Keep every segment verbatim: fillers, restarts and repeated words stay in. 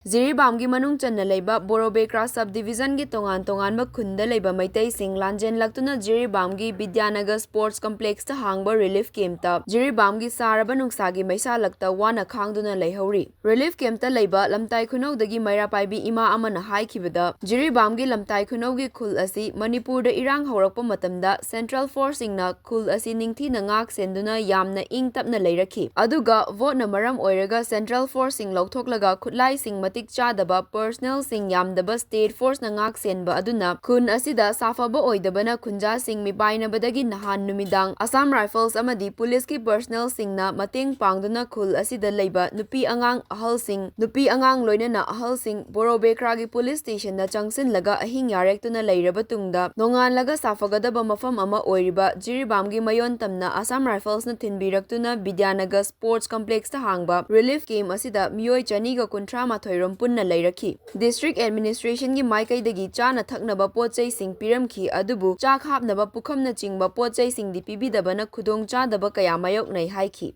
ꯖꯤꯔꯤꯕꯥꯝꯒꯤ ꯃꯅꯨꯡ ꯆꯟꯅ ꯂꯩꯕ ꯕꯣꯔꯣꯕꯦꯀ꯭ꯔꯥ sub division ꯒꯤ ꯇꯣꯉꯥꯟ ꯇꯣꯉꯥꯟꯕ ꯈꯨꯟꯗ ꯂꯩꯕ ꯃꯩꯇꯩꯁꯤꯡ ꯂꯥꯟꯖꯦꯟꯂꯛꯇꯨꯅ ꯖꯤꯔꯤꯕꯥꯝꯒꯤ ꯕꯤꯗ꯭ꯌꯥꯅꯒꯔ sports complex ꯇ ꯍꯥꯡꯕ relief camp ꯇ ꯖꯤꯔꯤꯕꯥꯝꯒꯤ ꯁꯥꯔꯕ ꯅꯨꯡꯁꯥꯒꯤ ꯃꯩꯁꯥꯂꯛꯇ ꯋꯥꯅ ꯈꯥꯡꯗꯨꯅ ꯂꯩꯍꯧꯔꯤ꯫ Relief camp ꯇ ꯂꯩꯕ ꯂꯝꯇꯥꯏ ꯈꯨꯅꯧꯗꯒꯤ ꯃꯩꯔꯥ ꯄꯥꯏꯕꯤ ꯏꯃꯥ ꯑꯃꯅ ꯍꯥꯏꯈꯤꯕꯗ, ꯖꯤꯔꯤꯕꯥꯝꯒꯤ ꯂꯝꯇꯥꯏ ꯈꯨꯅꯧꯒꯤ ꯈꯨꯜ ꯑꯁꯤ ꯃꯅꯤꯄꯨꯔꯗ ꯏꯔꯥꯡ ꯍꯧꯔꯛꯄ ꯃꯇꯝꯗ central force ꯁꯤꯡꯅ ꯈꯨꯜ ꯑꯁꯤ ꯅꯤꯡꯊꯤꯅ ꯉꯥꯛ ꯁꯦꯟꯗꯨꯅ ꯌꯥꯝꯅ ꯏꯪ ꯇꯞꯅ ꯂꯩꯔꯛꯈꯤ꯫ ꯑꯗꯨꯒ vote ꯅ ꯃꯔꯝ ꯑꯣꯏꯔꯒ central force ꯁꯤꯡ ꯂꯧꯊꯣꯛꯂꯒ ꯈꯨꯠꯂꯥꯏꯁꯤꯡ ꯃꯇꯤꯛ ꯆꯥꯗꯕ, personnel ꯁꯤꯡ ꯌꯥꯝꯗꯕ state force ꯅ ꯉꯥꯛ ꯁꯦꯟꯕ ꯑꯗꯨꯅ ꯈꯨꯟ ꯑꯁꯤꯗ ꯁꯥꯐꯕ ꯑꯣꯏꯗꯕꯅ ꯈꯨꯟꯖꯥꯁꯤꯡ ꯃꯤꯄꯥꯏꯅꯕꯗꯒꯤ ꯅꯍꯥꯟ ꯅꯨꯃꯤꯗꯥꯡ Assam Rifles ꯑꯃꯗꯤ police ꯀꯤ personnel ꯁꯤꯡꯅ ꯃꯇꯦꯡ ꯄꯥꯡꯗꯨꯅ ꯈꯨꯜ ꯑꯁꯤꯗ ꯂꯩꯕ ꯅꯨꯄꯤ ꯑꯉꯥꯡ ꯑꯍꯜꯁꯤꯡ, ꯅꯨꯄꯤ ꯑꯉꯥꯡ ꯂꯣꯏꯅꯅ ꯑꯍꯜꯁꯤꯡ ꯕꯣꯔꯣꯕꯦꯀ꯭ꯔꯥꯒꯤ police station ꯗ ꯆꯪꯁꯤꯜꯂꯒ ꯑꯍꯤꯡ ꯌꯥꯔꯦꯛꯇꯨꯅ ꯂꯩꯔꯕ ꯇꯨꯡꯗ ꯅꯣꯡꯉꯥꯜꯂꯒ ꯁꯥꯐꯒꯗꯕ ꯃꯐꯝ ꯑꯃ ꯑꯣꯏꯔꯤꯕ ꯖꯤꯔꯤꯕꯥꯝꯒꯤ ꯃꯌꯣꯟ ꯇꯝꯅ Assam Rifles ꯅ ꯊꯤꯟꯕꯤꯔꯛꯇꯨꯅ ꯕꯤꯗ꯭ꯌꯥꯅꯒꯔ sports complex ꯇ ꯍꯥꯡꯕ relief camp ꯑꯁꯤꯗ ꯃꯤꯑꯣꯏ ꯆꯅꯤꯒ ꯀꯨꯟꯊ꯭ꯔꯥ ꯃꯥꯊꯣꯏ ꯔꯣꯝ ꯄꯨꯟꯅ ꯂꯩꯔꯛꯈꯤ꯫ District administration ꯒꯤ ꯃꯥꯏꯀꯩꯗꯒꯤ ꯆꯥꯅ ꯊꯛꯅꯕ ꯄꯣꯠ ꯆꯩꯁꯤꯡ ꯄꯤꯔꯝꯈꯤ, ꯑꯗꯨꯕꯨ ꯆꯥꯛ ꯍꯥꯞꯅꯕ ꯄꯨꯈꯝꯅꯆꯤꯡꯕ ꯄꯣꯠ ꯆꯩꯁꯤꯡꯗꯤ ꯄꯤꯕꯤꯗꯕꯅ ꯈꯨꯗꯣꯡ ꯆꯥꯗꯕ ꯀꯌꯥ ꯃꯥꯌꯣꯛꯅꯩ ꯍꯥꯏꯈꯤ꯫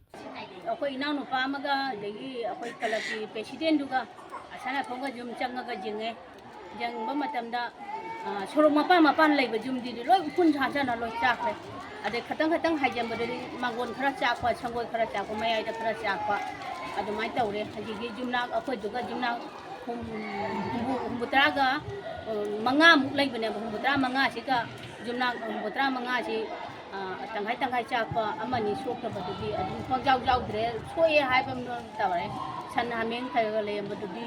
ꯑꯩꯈꯣꯏ ꯏꯅꯥꯎꯅꯨꯄꯥ ꯑꯃꯒ ꯑꯗꯒꯤ ꯑꯩꯈꯣꯏ club ꯀꯤ president ꯗꯨꯒ Assam Rifles ꯀ ꯌꯨꯝ ꯆꯪꯉꯒ ꯌꯦꯡꯉꯦ꯫ ꯌꯦꯡꯕ ꯃꯇꯝꯗ, ꯑ, ꯁꯣꯔꯣꯛ ꯃꯄꯥꯟ ꯃꯄꯥꯟ ꯂꯩꯕ ꯌꯨꯝꯗꯨꯗꯤ ꯂꯣꯏ ꯎꯐꯨꯟ ꯁꯥꯖꯅ ꯂꯣꯏ ꯆꯥꯛꯈ꯭ꯔꯦ꯫ ꯑꯗꯩ ꯈꯇꯪ ꯈꯇꯪ ꯍꯥꯏꯖꯟꯕꯗꯗꯤ ꯃꯥꯡꯒꯣꯟ ꯈꯔ ꯆꯥꯛꯄ, ꯁꯪꯒꯣꯏ ꯈꯔ ꯆꯥꯛꯄ, ꯃꯌꯥꯏꯗ ꯈꯔ ꯆꯥꯛꯄ, ꯑꯗꯨꯃꯥꯏꯅ ꯇꯧꯔꯦ꯫ ꯍꯧꯖꯤꯛꯀꯤ ꯌꯨꯝꯅꯥꯛ, ꯑꯩꯈꯣꯏꯗꯨꯒ ꯌꯨꯝꯅꯥꯛ ꯍꯨꯝ-, ꯍꯨꯝꯐꯨ, ꯍꯨꯝꯐꯨꯇꯔꯥꯒ, ꯑ, ꯃꯉꯥꯃꯨꯛ ꯂꯩꯕꯅꯦꯕ꯫ ꯍꯨꯝꯐꯨꯇꯔꯥ ꯃꯉꯥꯁꯤꯒ ꯌꯨꯝꯅꯥꯛ ꯍꯨꯝꯐꯨꯇꯔꯥ ꯃꯉꯥꯁꯤ, ꯑ, ꯇꯪꯈꯥꯏ ꯇꯪꯈꯥꯏ ꯆꯥꯛꯄ, ꯑꯃꯅꯤ ꯁꯣꯛꯇꯕꯗꯨꯗꯤ ꯑꯗꯨꯝ ꯄꯪꯌꯥꯎ ꯌꯥꯎꯗ꯭ꯔꯦ꯫ ꯁꯣꯛꯑꯦ ꯍꯥꯏꯕ ꯑꯃ ꯇꯧꯔꯦ꯫ ꯁꯟ ꯍꯥꯃꯦꯡ ꯈꯔ ꯈꯔ ꯂꯩꯔꯝꯕꯗꯨꯗꯤ,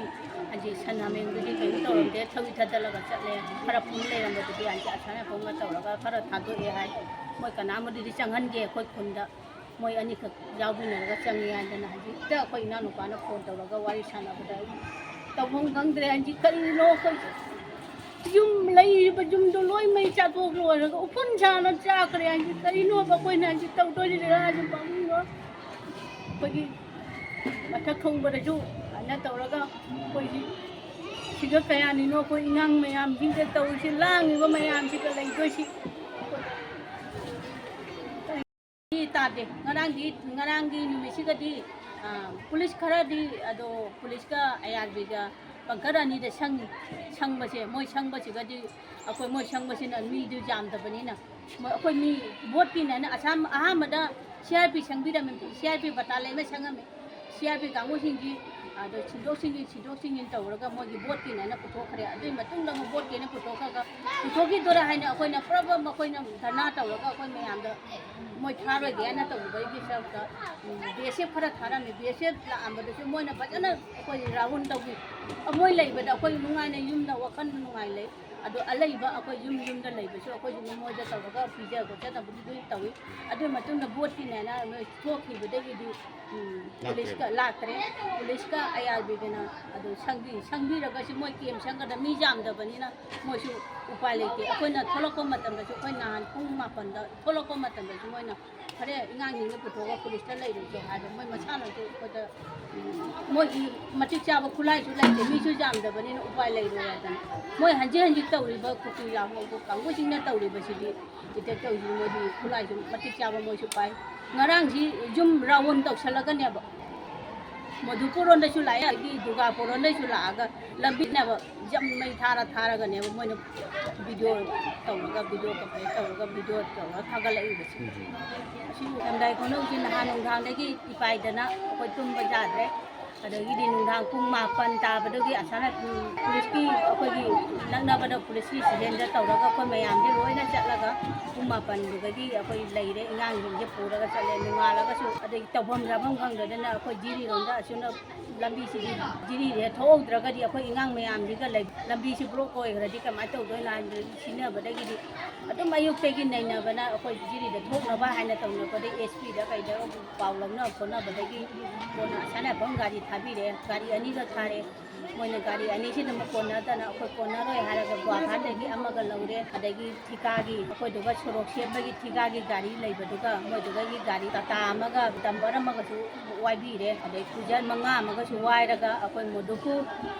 ꯍꯥꯏꯗꯤ ꯁꯟ ꯍꯥꯃꯦꯡꯗꯨꯗꯤ ꯀꯩꯅꯣ ꯇꯧꯔꯝꯗꯦ, ꯊꯧꯔꯤ ꯊꯠꯇꯠꯂꯒ ꯆꯠꯂꯦ꯫ ꯈꯔ ꯄꯨꯝ ꯂꯩꯔꯝꯕꯗꯨꯗꯤ, ꯍꯥꯏꯗꯤ Assam Rifles ꯀ ꯇꯧꯔꯒ ꯈꯔ ꯊꯥꯗꯣꯛꯑꯦ ꯍꯥꯏ꯫ ꯃꯣꯏ ꯀꯅꯥꯝꯕꯨꯗꯤ ꯆꯪꯍꯟꯗꯦ ꯑꯩꯈꯣꯏ ꯈꯨꯟꯗ꯫ ꯃꯣꯏ ꯑꯅꯤꯈꯛ ꯌꯥꯎꯕꯤꯅꯔꯒ ꯆꯪꯉꯦ ꯍꯥꯏꯗꯅ ꯍꯧꯖꯤꯛꯇ ꯑꯩꯈꯣꯏ ꯏꯅꯥꯎꯅꯨꯄꯥꯅ phone ꯇꯧꯔꯒ ꯋꯥꯔꯤ ꯁꯥꯟꯅꯕꯗ, ꯑꯩ ꯇꯧꯐꯝ ꯈꯪꯗ꯭ꯔꯦ꯫ ꯍꯧꯖꯤꯛ ꯀꯔꯤꯅꯣ ꯑꯩꯈꯣꯏ ꯌꯨꯝ, ꯂꯩꯔꯤꯕ ꯌꯨꯝꯗꯣ ꯂꯣꯏ ꯃꯩ ꯆꯥꯊꯣꯛ ꯂꯣꯏꯔꯒ ꯎꯐꯨꯟ ꯁꯥꯅ ꯆꯥꯈ꯭ꯔꯦ꯫ ꯍꯧꯖꯤꯛ ꯀꯔꯤꯅꯣꯕ ꯑꯩꯈꯣꯏꯅ ꯍꯧꯖꯤꯛ ꯇꯧꯗꯣꯏꯁꯤꯔ ꯍꯥꯏꯁꯦ ꯄꯥꯝꯃꯨꯏꯕ꯫ ꯑꯩꯈꯣꯏꯒꯤ ꯃꯊꯛ ꯊꯣꯡꯕꯗꯁꯨ ꯑꯗꯨꯃꯥꯏꯅ ꯇꯧꯔꯒ ꯑꯩꯈꯣꯏꯒꯤ ꯁꯤꯒ ꯀꯌꯥꯅꯤꯅꯣ ꯑꯩꯈꯣꯏ ꯏꯉꯥꯡ ꯃꯌꯥꯝꯁꯤꯡꯗ ꯇꯧꯔꯤꯁꯤ, ꯂꯥꯡꯉꯤꯕ ꯃꯌꯥꯝꯁꯤꯒ ꯂꯩꯗꯣꯏꯁꯤ꯫ ꯇꯥꯗꯦ꯫ ꯉꯔꯥꯡꯗꯤ, ꯉꯔꯥꯡꯒꯤ ꯅꯨꯃꯤꯠꯁꯤꯒꯗꯤ ꯑꯥ, ꯄꯨꯂꯤꯁ ꯈꯔꯗꯤ ꯑꯗꯣ ꯄꯨꯂꯤꯁꯀ ꯑꯥꯏ ꯑꯥꯔ ꯕꯤꯒ ꯕꯪꯀꯔ ꯑꯅꯤꯗ ꯁꯪꯉꯤ꯫ ꯁꯪꯕꯁꯦ, ꯃꯣꯏ ꯁꯪꯕꯁꯤꯒꯗꯤ ꯑꯩꯈꯣꯏ, ꯃꯣꯏ ꯁꯪꯕꯁꯤꯅ ꯃꯤꯗꯨ ꯌꯥꯝꯗꯕꯅꯤꯅ, ꯃꯣꯏ, ꯑꯩꯈꯣꯏ ꯃꯤ ꯚꯣꯠꯀꯤꯅꯦꯅ ꯑꯁꯥꯝ-, ꯑꯍꯥꯟꯕꯗ C R P ꯁꯪꯕꯤꯔꯝꯃꯤ, C R P ꯕꯇꯥꯂꯦꯟ ꯑꯃ ꯁꯪꯉꯝꯃꯤ꯫ ꯁꯤ ꯑꯥꯔ ꯄꯤ ꯀꯥꯡꯕꯨꯁꯤꯡꯒꯤ ꯑꯗꯣ ꯁꯤꯟꯗꯣꯛ ꯁꯤꯟꯖꯤꯟ, ꯁꯤꯟꯗꯣꯛ ꯁꯤꯟꯖꯤꯟ ꯇꯧꯔꯒ ꯃꯣꯏꯒꯤ ꯚꯣꯠꯀꯤꯅꯦꯅ ꯄꯨꯊꯣꯛꯈ꯭ꯔꯦ꯫ ꯑꯗꯨꯒꯤ ꯃꯇꯨꯡꯗ ꯑꯃꯨꯛ ꯚꯣꯠꯀꯤꯅ ꯄꯨꯊꯣꯛꯈ꯭ꯔꯒ, ꯄꯨꯊꯣꯛꯈꯤꯗꯣꯔꯦ ꯍꯥꯏꯅ ꯑꯩꯈꯣꯏꯅ ꯄꯨꯔꯥ ꯃꯈꯣꯏꯅ ꯙꯔꯅꯥ ꯇꯧꯔꯒ ꯑꯩꯈꯣꯏ ꯃꯌꯥꯝꯗ ꯃꯣꯏ ꯊꯥꯔꯣꯏꯒꯦ ꯍꯥꯏꯅ ꯇꯧꯕꯗꯒꯤ ꯁꯔꯨꯛꯇ, ꯎꯝ, ꯕꯤ ꯑꯦꯁ ꯑꯦꯐ ꯈꯔ ꯊꯥꯔꯝꯃꯤ꯫ ꯕꯤ ꯑꯦꯁ ꯑꯦꯐ ꯂꯥꯛꯑꯝꯕꯗꯁꯨ ꯃꯣꯏꯅ ꯐꯖꯅ ꯑꯩꯈꯣꯏ ꯔꯥꯎꯟ ꯇꯧꯕꯤ꯫ ꯃꯣꯏ ꯂꯩꯕꯗ ꯑꯩꯈꯣꯏ ꯅꯨꯡꯉꯥꯏꯅ ꯌꯨꯝꯗ ꯋꯥꯈꯜ ꯅꯨꯡꯉꯥꯏ ꯂꯩ꯫ ꯑꯗꯣ ꯑꯂꯩꯕ ꯑꯩꯈꯣꯏ ꯌꯨꯝ ꯌꯨꯝꯗ ꯂꯩꯕꯁꯨ ꯑꯩꯈꯣꯏꯁꯨ ꯃꯣꯏꯗ ꯇꯧꯔꯒ ꯄꯤꯖ ꯈꯣꯠꯆꯗꯕꯗꯨꯗꯤ ꯇꯧꯏ꯫ ꯑꯗꯨꯒꯤ ꯃꯇꯨꯡꯗ ꯚꯣꯠꯀꯤꯅꯦꯅ ꯃꯣꯏ ꯊꯣꯛꯈꯤꯕꯗꯒꯤꯗꯤ, ꯎꯝ, ꯂꯥꯛꯇ꯭ꯔꯦ꯫ ꯄꯨꯂꯤꯁꯀ ꯂꯥꯛꯇ꯭ꯔꯦ꯫ ꯄꯨꯂꯤꯁꯀ ꯑꯥꯏ ꯑꯥꯔ ꯕꯤꯒꯅ ꯑꯗꯨ ꯁꯪꯕꯤ-, ꯁꯪꯕꯤꯔꯒꯁꯨ ꯃꯣꯏ ꯀꯦꯝ ꯁꯪꯒꯗ ꯃꯤ ꯌꯥꯝꯗꯕꯅꯤꯅ ꯃꯣꯏꯁꯨ ꯎꯄꯥꯏ ꯂꯩꯇꯦ꯫ ꯑꯩꯈꯣꯏꯅ ꯊꯣꯛꯂꯛꯄ ꯃꯇꯝꯗꯁꯨ, ꯑꯩꯈꯣꯏ ꯅꯍꯥꯟ ꯄꯨꯡ ꯃꯥꯄꯟꯗ ꯊꯣꯛꯂꯛꯄ ꯃꯇꯝꯗꯁꯨ ꯃꯣꯏꯅ ꯐꯔꯦ, ꯑꯉꯥꯡꯁꯤꯡꯁꯦ ꯄꯨꯊꯣꯛꯑꯒ ꯄꯨꯂꯤꯁꯇ ꯂꯩꯔꯨꯆꯣ ꯍꯥꯏꯕ, ꯃꯣꯏ ꯃꯁꯥꯅꯁꯨ ꯑꯩꯈꯣꯏꯗ, ꯎꯝ, ꯃꯣꯏꯒꯤ ꯃꯇꯤꯛ ꯆꯥꯕ ꯈꯨꯠꯂꯥꯏꯁꯨ ꯂꯩꯇꯦ, ꯃꯤꯁꯨ ꯌꯥꯝꯗꯕꯅꯤꯅ ꯎꯄꯥꯏ ꯂꯩꯔꯣꯏ ꯍꯥꯏꯗꯅ꯫ ꯃꯣꯏ ꯍꯟꯖꯤꯛ ꯍꯟꯖꯤꯛ ꯇꯧꯔꯤꯕ ꯀꯨꯀꯤ ꯂꯥꯡꯕ ꯀꯥꯡꯕꯨꯁꯤꯡꯅ ꯇꯧꯔꯤꯕꯁꯤꯗꯤ, ꯏꯇꯦꯛ ꯇꯧꯔꯤꯁꯤ ꯃꯣꯏꯗꯤ ꯈꯨꯠꯂꯥꯏꯁꯨ ꯃꯇꯤꯛ ꯆꯥꯕ ꯃꯣꯏꯁꯨ ꯄꯥꯏ꯫ ꯉꯔꯥꯡꯁꯤ ꯌꯨꯝ ꯔꯥꯎꯟ ꯇꯧꯁꯜꯂꯒꯅꯦꯕ, ꯃꯙꯨꯄꯨꯔ ꯔꯣꯝꯗꯁꯨ ꯂꯥꯛꯑꯦ, ꯑꯗꯒꯤ ꯗꯨꯔꯒꯥꯄꯨꯔ ꯔꯣꯝꯗꯁꯨ ꯂꯥꯛꯑꯒ ꯂꯝꯕꯤꯅꯦꯕ ꯌꯥꯝ ꯃꯩ ꯊꯥꯔ ꯊꯥꯔꯒꯅꯦꯕ ꯃꯣꯏꯅ ꯚꯤꯗꯤꯑꯣ ꯇꯧꯔꯒ, ꯚꯤꯗꯤꯑꯣ ꯀꯝꯄ꯭ꯂꯦꯟ ꯇꯧꯔꯒ, ꯚꯤꯗꯤꯑꯣ ꯇꯧꯔꯒ ꯊꯥꯒꯠꯂꯛꯏꯕꯁꯦ꯫ ꯎꯝ꯫ ꯑꯁꯤ ꯂꯝꯗꯥꯏ ꯈꯨꯅꯧꯁꯤ ꯅꯍꯥꯟ ꯅꯨꯡꯗꯥꯡꯗꯒꯤ ꯏꯄꯥꯏꯗꯅ ꯑꯩꯈꯣꯏ ꯇꯨꯝꯕ ꯌꯥꯗ꯭ꯔꯦ꯫ ꯑꯗꯒꯤꯗꯤ ꯅꯨꯡꯗꯥꯡ ꯄꯨꯡ ꯃꯥꯄꯟ ꯇꯥꯕꯗꯒꯤ ꯑꯁꯥꯅ, ꯎꯝ, ꯄꯨꯂꯤꯁꯀꯤ, ꯑꯩꯈꯣꯏꯒꯤ ꯅꯛꯅꯕꯗ ꯄꯨꯂꯤꯁꯀꯤ ꯁꯤꯖꯦꯟꯗ ꯇꯧꯔꯒ ꯑꯩꯈꯣꯏ ꯃꯌꯥꯝꯁꯦ ꯂꯣꯏꯅ ꯆꯠꯂꯒ ꯄꯨꯡ ꯃꯥꯄꯟꯗꯨꯗꯒꯤ ꯑꯩꯈꯣꯏ ꯂꯩꯔꯦ, ꯑꯉꯥꯡꯁꯤꯡꯁꯦ ꯄꯨꯔꯒ ꯆꯠꯂꯦ꯫ ꯅꯣꯡꯉꯥꯜꯂꯒꯁꯨ ꯑꯗꯩ ꯇꯧꯐꯝ ꯆꯥꯐꯝ ꯈꯪꯗꯗꯅ ꯑꯩꯈꯣꯏ ꯖꯤꯔꯤꯔꯣꯝꯗ ꯑꯁꯨꯝꯅ ꯂꯝꯕꯤꯁꯤꯗꯤ, ꯖꯤꯔꯤꯁꯦ ꯊꯣꯛꯍꯧꯗ꯭ꯔꯒꯗꯤ ꯑꯩꯈꯣꯏ ꯑꯉꯥꯡ ꯃꯌꯥꯝꯁꯤꯒ ꯂꯩ-, ꯂꯝꯕꯤꯁꯤ ꯕ꯭ꯂꯣꯛ ꯑꯣꯏꯈ꯭ꯔꯗꯤ ꯀꯃꯥꯏꯅ ꯇꯧꯗꯣꯏꯅꯣ ꯍꯥꯏꯅ ꯁꯤꯟꯅꯕꯗꯒꯤꯗꯤ ꯑꯗꯨꯝ ꯑꯌꯨꯛꯇꯒꯤ ꯅꯩꯅꯕꯅ ꯑꯩꯈꯣꯏ ꯖꯤꯔꯤꯗ ꯊꯣꯛꯅꯕ ꯍꯥꯏꯅ ꯇꯧꯅꯕꯗꯒꯤ ꯑꯦꯁ ꯄꯤꯗ ꯀꯩꯗ ꯄꯥꯎ ꯂꯧꯅ ꯈꯣꯠꯅꯕꯗꯒꯤ ꯀꯣꯟꯅ ꯁꯥꯟꯅꯐꯝ ꯒꯥꯔꯤ ꯊꯥꯕꯤꯔꯦ, ꯒꯥꯔꯤ ꯑꯅꯤꯒ ꯊꯥꯔꯦ꯫ ꯃꯣꯏꯅ ꯒꯥꯔꯤ ꯑꯅꯤꯁꯤꯅ ꯑꯃꯨꯛ ꯀꯣꯟꯅꯗꯅ ꯑꯩꯈꯣꯏ ꯀꯣꯟꯅꯔꯣꯏ ꯍꯥꯏꯔꯒ ꯒꯨꯍꯥꯇꯤꯗꯒꯤ ꯑꯃꯒ ꯂꯧꯔꯦ꯫ ꯑꯗꯒꯤ ꯊꯤꯀꯥꯒꯤ, ꯑꯩꯈꯣꯏꯗꯨꯒ ꯁꯣꯔꯣꯛ ꯁꯦꯝꯕꯒꯤ ꯊꯤꯀꯥꯒꯤ ꯒꯥꯔꯤ ꯂꯩꯕꯗꯨꯒ ꯃꯣꯏꯗꯨꯗꯒꯤ ꯒꯥꯔꯤ ꯇꯥꯇꯥ ꯑꯃꯒ ꯗꯝꯄꯔ ꯑꯃꯒꯁꯨ ꯋꯥꯏꯕꯤꯔꯦ꯫ ꯑꯗꯩ ꯀ꯭ꯔꯨꯖꯔ ꯃꯉꯥ ꯑꯃꯒꯁꯨ ꯋꯥꯏꯔꯒ ꯑꯩꯈꯣꯏ ꯃꯣꯗꯨꯄꯨꯔ,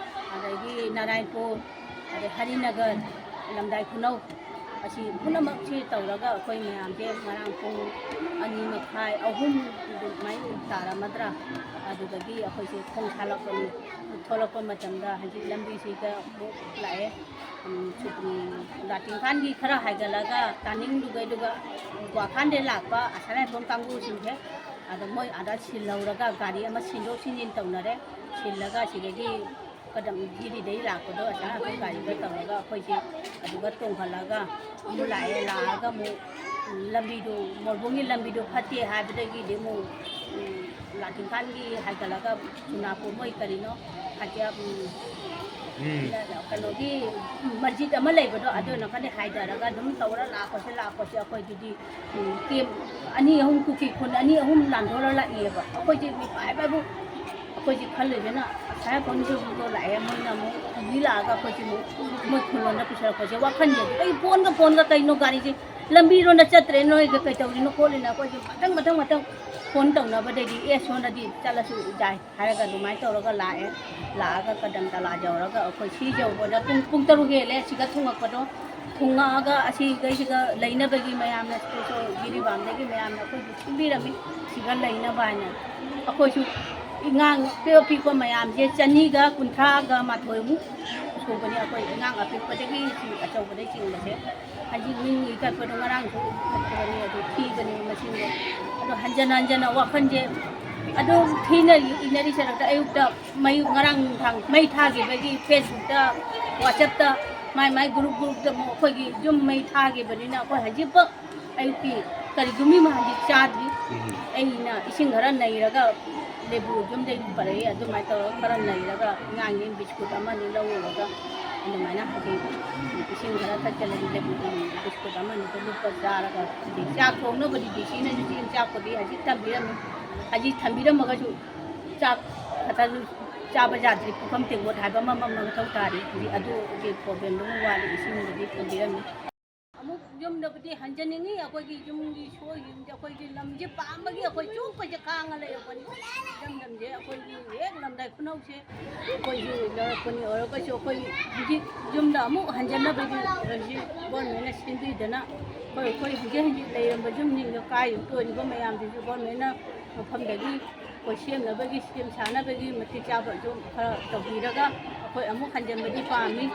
ꯑꯗꯒꯤ ꯅꯥꯔꯥꯌꯟꯄꯨꯔ, ꯑꯗꯩ ꯍꯔꯤꯅꯒꯔ, ꯂꯝꯗꯥꯏ ꯈꯨꯅꯧ, ꯑꯁꯤ ꯄꯨꯝꯅꯃꯛꯁꯤ ꯇꯧꯔꯒ ꯑꯩꯈꯣꯏ ꯃꯌꯥꯝꯁꯦ ꯉꯔꯥꯡ ꯄꯨꯡ ꯑꯅꯤ ꯃꯈꯥꯏ, ꯑꯍꯨꯝ ꯑꯗꯨꯃꯥꯏꯅ ꯇꯥꯔꯝꯃꯗ꯭ꯔꯥ, ꯑꯗꯨꯗꯒꯤ ꯑꯩꯈꯣꯏꯁꯦ ꯈꯣꯡ ꯁꯥꯜꯂꯛꯄꯅꯤ꯫ ꯊꯣꯛꯂꯛꯄ ꯃꯇꯝꯗ ꯍꯧꯖꯤꯛ ꯂꯝꯕꯤꯁꯤꯗ ꯑꯃꯨꯛ ꯂꯥꯛꯑꯦ꯫ ꯎꯝ, ꯁꯨ-, ꯎꯝ, ꯂꯥꯇꯤꯡꯈꯥꯟꯒꯤ ꯈꯔ ꯍꯥꯏꯒꯠꯂꯒ ꯇꯥꯅꯤꯡꯗꯨꯒꯩꯗꯨꯒ ꯋꯥꯈꯥꯟꯗꯩ ꯂꯥꯛꯄ ꯑꯁꯥꯏ ꯂꯥꯏꯐꯝ ꯀꯥꯡꯕꯨꯁꯤꯡꯁꯦ, ꯑꯗ ꯃꯣꯏ ꯑꯥꯗ ꯁꯤꯜꯍꯧꯔꯒ ꯒꯥꯔꯤ ꯑꯃ ꯁꯤꯟꯗꯣꯛ ꯁꯤꯟꯖꯤꯟ ꯇꯧꯅꯔꯦ꯫ ꯁꯤꯜꯂꯒ ꯁꯤꯗꯒꯤ ꯀꯗꯝ ꯖꯤꯔꯤꯗꯩ ꯂꯥꯛꯄꯗꯣ ꯑꯁꯥꯏ ꯑꯩꯈꯣꯏ ꯒꯥꯔꯤꯗ ꯇꯧꯔꯒ ꯑꯩꯈꯣꯏꯁꯦ ꯑꯗꯨꯒ ꯇꯣꯡꯍꯜꯂꯒ ꯑꯃꯨꯛ ꯂꯥꯛꯑꯦ꯫ ꯂꯥꯛꯑꯒ ꯑꯃꯨꯛ, ꯎꯝ, ꯂꯝꯕꯤꯗꯣ, ꯃꯣꯔꯕꯨꯡꯒꯤ ꯂꯝꯕꯤꯗꯣ ꯐꯠꯇꯦ ꯍꯥꯏꯕꯗꯒꯤꯗꯤ ꯑꯃꯨꯛ, ꯎꯝ, ꯂꯥꯇꯤꯡꯈꯥꯟꯒꯤ ꯍꯥꯏꯒꯠꯂꯒ ꯆꯨꯅꯥꯄꯨꯔ ꯃꯣꯏ ꯀꯔꯤꯅꯣ ꯍꯥꯏꯗꯤ, ꯎꯝ, ꯎꯝ꯫ ꯀꯩꯅꯣꯒꯤ ꯃꯁꯖꯤꯠ ꯑꯃ ꯂꯩꯕꯗꯣ, ꯑꯗꯨꯅ ꯈꯔ ꯍꯥꯏꯊꯔꯒ ꯑꯗꯨꯝ ꯇꯧꯔ ꯂꯥꯛꯄꯁꯦ, ꯂꯥꯛꯄꯁꯦ ꯑꯩꯈꯣꯏꯗꯨꯗꯤ, ꯎꯝ, ꯀꯦꯝ ꯑꯅꯤ ꯑꯍꯨꯝ, ꯀꯨꯀꯤ ꯈꯨꯟ ꯑꯅꯤ ꯑꯍꯨꯝ ꯂꯥꯟꯊꯣꯛꯑ ꯂꯥꯛꯏꯑꯕ꯫ ꯑꯩꯈꯣꯏꯁꯦ ꯃꯤꯄꯥꯏ ꯄꯥꯏꯕꯨ ꯑꯩꯈꯣꯏꯁꯦ ꯈꯜꯂꯤꯁꯤꯅ ꯑꯁꯥꯏ ꯐꯣꯟꯁꯤꯕꯨ ꯂꯥꯛꯑꯦ, ꯃꯣꯏꯅ ꯑꯃꯨꯛ ꯀꯨꯝꯕꯤ ꯂꯥꯛꯑꯒ ꯑꯩꯈꯣꯏꯁꯦ ꯑꯃꯨꯛ ꯃꯣꯏ ꯈꯨꯜꯂꯣꯝꯗ ꯄꯨꯁꯜꯂꯛꯄꯁꯦ ꯋꯥꯈꯜꯁꯦ ꯑꯗꯨꯗꯒꯤ ꯐꯣꯟꯒ ꯐꯣꯟꯒ ꯀꯩꯅꯣ ꯒꯥꯔꯤꯁꯦ ꯂꯝꯕꯤꯔꯣꯝꯗ ꯆꯠꯇ꯭ꯔꯦ, ꯅꯣꯏꯒ ꯀꯩ ꯇꯧꯔꯤꯅꯣ ꯈꯣꯠꯂꯤꯅꯣ ꯑꯩꯈꯣꯏꯁꯦ ꯃꯊꯪ ꯃꯊꯪ ꯃꯊꯪ ꯐꯣꯟ ꯇꯧꯅꯕꯗꯒꯤ ꯑꯦ ꯁꯣꯝꯗꯗꯤ ꯆꯠꯂꯁꯨ ꯌꯥꯏ ꯍꯥꯏꯔꯒ ꯑꯗꯨꯃꯥꯏꯅ ꯇꯧꯔꯒ ꯂꯥꯛꯑꯦ꯫ ꯂꯥꯛꯑꯒ ꯀꯗꯝ ꯇꯂꯥ ꯌꯧꯔꯒ ꯑꯩꯈꯣꯏ ꯁꯤ ꯌꯧꯕꯗ ꯄꯨꯡ, ꯄꯨꯡ ꯇꯔꯨꯛ ꯍꯦꯜꯂꯦ ꯁꯤꯒ ꯊꯨꯡꯉꯛꯄꯗꯣ꯫ ꯊꯨꯡꯉꯛꯑꯒ ꯑꯁꯤꯗꯩꯁꯤꯗ ꯂꯩꯅꯕꯒꯤ ꯃꯌꯥꯝꯅ ꯁꯤꯗꯁꯨ ꯖꯤꯔꯤꯕꯥꯝꯗꯒꯤ ꯃꯌꯥꯝꯅ ꯑꯩꯈꯣꯏꯕꯨ ꯁꯤꯟꯕꯤꯔꯝꯃꯤ꯫ ꯁꯤꯒ ꯂꯩꯅꯕ ꯍꯥꯏꯅ ꯑꯩꯈꯣꯏꯁꯨ ꯑꯉꯥꯡ ꯑꯄꯤꯛ ꯑꯄꯤꯛꯄ ꯃꯌꯥꯝꯁꯦ ꯆꯅꯤꯒ ꯀꯨꯟꯊ꯭ꯔꯥꯒ ꯃꯥꯊꯣꯏꯃꯨꯛ ꯁꯨꯕꯅꯤ꯫ ꯑꯩꯈꯣꯏ ꯑꯉꯥꯡ ꯑꯄꯤꯛꯄꯗꯒꯤ ꯁꯤ ꯑꯆꯧꯕꯗꯩ ꯆꯤꯡꯕꯁꯦ ꯍꯧꯖꯤꯛ ꯃꯤꯡ ꯏꯀꯠꯄꯗꯣ ꯉꯔꯥꯡꯁꯨ ꯏꯀꯠꯄꯅꯤ, ꯑꯗꯨ ꯊꯤꯕꯅꯤ ꯃꯁꯤꯡꯗꯣ꯫ ꯑꯗꯣ ꯍꯟꯖꯟ ꯍꯟꯖꯟꯅ ꯋꯥꯈꯜꯁꯦ ꯑꯗꯨꯝ ꯊꯤꯅ ꯏꯅꯔꯤ ꯁꯔꯛꯇ ꯑꯌꯨꯛꯇ ꯃꯩ, ꯉꯔꯥꯡ ꯅꯨꯡꯗꯥꯡ ꯃꯩ ꯊꯥꯈꯤꯕꯒꯤ ꯐꯦꯁꯕꯨꯛꯇ, ꯋꯥꯆꯞꯇ, ꯃꯥꯏ ꯃꯥꯏ ꯒ꯭ꯔꯨꯞ ꯒ꯭ꯔꯨꯞꯇ ꯑꯃꯨꯛ ꯑꯩꯈꯣꯏꯒꯤ ꯌꯨꯝ ꯃꯩ ꯊꯥꯈꯤꯕꯅꯤꯅ ꯑꯩꯈꯣꯏ ꯍꯧꯖꯤꯛꯐꯥꯎ ꯑꯌꯨꯛꯀꯤ ꯀꯔꯤꯒꯨꯝꯕꯤ ꯑꯃ ꯍꯧꯖꯤꯛ ꯆꯥꯗ꯭ꯔꯤ꯫ ꯎꯝ꯫ ꯑꯩꯅ ꯏꯁꯤꯡ ꯈꯔ ꯅꯩꯔꯒ ꯂꯦꯕꯨ ꯌꯨꯝꯗꯒꯤ ꯄꯨꯔꯛꯏ, ꯑꯗꯨꯃꯥꯏꯅ ꯇꯧꯔꯒ ꯈꯔ ꯅꯩꯔꯒ ꯑꯉꯥꯡꯁꯤꯡ ꯕꯤꯁꯀꯨꯠ ꯑꯃꯅꯤ ꯂꯧꯔꯨꯔꯒ ꯑꯗꯨꯃꯥꯏꯅ ꯍꯧꯖꯤꯛ ꯏꯁꯤꯡ ꯈꯔ ꯊꯛꯆꯜꯂꯗꯤ ꯂꯦꯕꯨ ꯕꯤꯁꯀꯨꯠ ꯑꯃꯅꯤꯗ ꯂꯨꯞꯄ ꯆꯥꯔꯒ ꯍꯧꯖꯤꯛ ꯆꯥꯛ ꯊꯣꯡꯅꯕꯗꯤ ꯗꯤ ꯁꯤꯅꯁꯨ ꯆꯦꯡ ꯆꯥꯛꯄꯨꯗꯤ ꯍꯧꯖꯤꯛ ꯊꯝꯕꯤꯔꯝꯃꯤ꯫ ꯍꯧꯖꯤꯛ ꯊꯝꯕꯤꯔꯝꯃꯒꯁꯨ ꯆꯥꯛ ꯈꯛꯇꯁꯨ ꯆꯥꯕ ꯌꯥꯗ꯭ꯔꯤ, ꯄꯨꯈꯝ ꯇꯦꯡꯀꯣꯠ ꯍꯥꯏꯕ ꯑꯃ ꯑꯃ ꯃꯊꯧ ꯇꯥꯔꯤ꯫ ꯍꯧꯖꯤꯛ ꯑꯗꯨꯒꯤ ꯄ꯭ꯔꯣꯕ꯭ꯂꯦꯝꯗꯨ ꯑꯃ ꯋꯥꯠꯂꯤ, ꯏꯁꯤꯡꯗꯨꯗꯤ ꯊꯝꯕꯤꯔꯝꯃꯤ꯫ ꯑꯃꯨꯛ ꯌꯨꯝꯗꯕꯨꯗꯤ ꯍꯟꯖꯅꯤꯡꯉꯤ꯫ ꯑꯩꯈꯣꯏꯒꯤ ꯌꯨꯝꯒꯤ ꯁꯣꯏꯈꯤꯕꯁꯦ, ꯑꯩꯈꯣꯏꯒꯤ ꯂꯝꯁꯦ ꯄꯥꯝꯕꯒꯤ ꯑꯩꯈꯣꯏ ꯆꯣꯛꯄꯁꯦ ꯈꯥꯡꯉ ꯂꯩꯔꯛꯄꯅꯤ꯫ ꯏꯔꯝꯗꯝꯁꯦ ꯑꯩꯈꯣꯏꯒꯤ ꯍꯦꯛ ꯂꯝꯗꯥꯏ ꯈꯨꯅꯧꯁꯦ ꯑꯩꯈꯣꯏꯒꯤ ꯂꯧꯔꯛꯄꯅꯤ꯫ ꯑꯣꯏꯔꯒꯁꯨ ꯑꯩꯈꯣꯏ ꯍꯧꯖꯤꯛ ꯌꯨꯝꯗ ꯑꯃꯨꯛ ꯍꯟꯖꯅꯕꯒꯤ ꯍꯧꯖꯤꯛ ꯒꯣꯔꯃꯦꯟꯅ ꯁꯤꯟꯕꯤꯗꯅ ꯑꯩꯈꯣꯏ, ꯑꯩꯈꯣꯏ ꯍꯧꯖꯤꯛ ꯍꯧꯖꯤꯛ ꯂꯩꯔꯝꯕ ꯌꯨꯝꯁꯤꯡꯗꯣ ꯀꯥꯏꯔꯤꯕ ꯇꯣꯛꯏꯕ ꯃꯌꯥꯝꯁꯤꯁꯨ ꯒꯣꯔꯃꯦꯟꯅ ꯃꯐꯝꯗꯒꯤ ꯑꯩꯈꯣꯏ ꯁꯦꯝꯅꯕꯒꯤ, ꯁꯦꯝ ꯁꯥꯅꯕꯒꯤ ꯃꯇꯤꯛ ꯆꯥꯕꯁꯨ ꯈꯔ ꯇꯧꯕꯤꯔꯒ ꯑꯩꯈꯣꯏ ꯑꯃꯨꯛ ꯍꯟꯖꯟꯕꯗꯤ ꯄꯥꯝꯃꯤ꯫